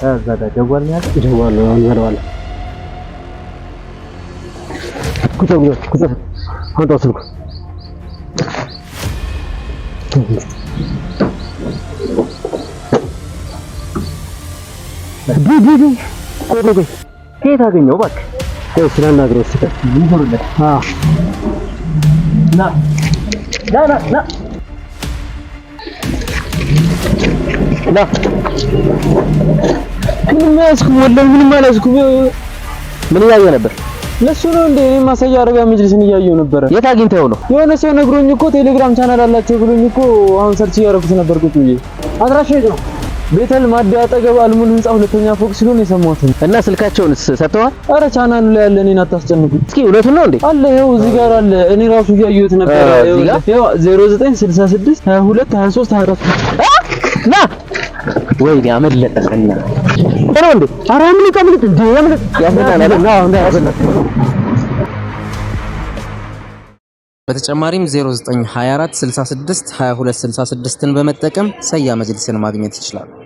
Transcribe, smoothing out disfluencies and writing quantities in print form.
እዛ ጋር ጀጓል ነው ያለው። ጀጓል ነው እንበለዋለን። ቁጭ ቁጭ ቁጭ፣ አምጣው ስልኩ። ዲ ዲ ቆይ ቆይ፣ ከየት አገኘው እባክህ? ቆይ ስላናግረው እስኪ። ይዞርለት። አዎ። ና ና ና ና ና። ምንም አልያዝኩም፣ ወላሂ ምንም አልያዝኩም። ምን እያየህ ነበር? ለሱ ነው እንዴ? እኔ ማሳያ አረቢያ መጅሊስን እያየሁ ነበረ። የት አግኝተኸው ነው? የሆነ ሰው ነግሮኝ እኮ ቴሌግራም ቻናል አላቸው ብሎኝ እኮ አሁን search እያደረኩት ነበር ቁጭ ብዬ። አድራሻ የት ነው? ቤተል ማደያ አጠገብ አልሙን ህንጻ ሁለተኛ ፎቅ ሲሉን የሰማሁት። እና ስልካቸውንስ ሰጥተዋል? አረ ቻናሉ ላይ ያለ፣ እኔን አታስጨንቁኝ። እስኪ እውነቱን ነው እንዴ? አለ፣ ይኸው እዚህ ጋር አለ። እኔ ራሱ እያየሁት ነበር። እዚህ ጋር? ይኸው 0966 22 23 24። ና፣ ወይኔ አመለጠ። እና ነው እንዴ? ኧረ አምልጥ አምልጥ እንዴ አምልጥ። ያስበላል አይደል? ና። በተጨማሪም 0924 66 22 66ን በመጠቀም ሰያ መጅሊስን ማግኘት ይችላሉ።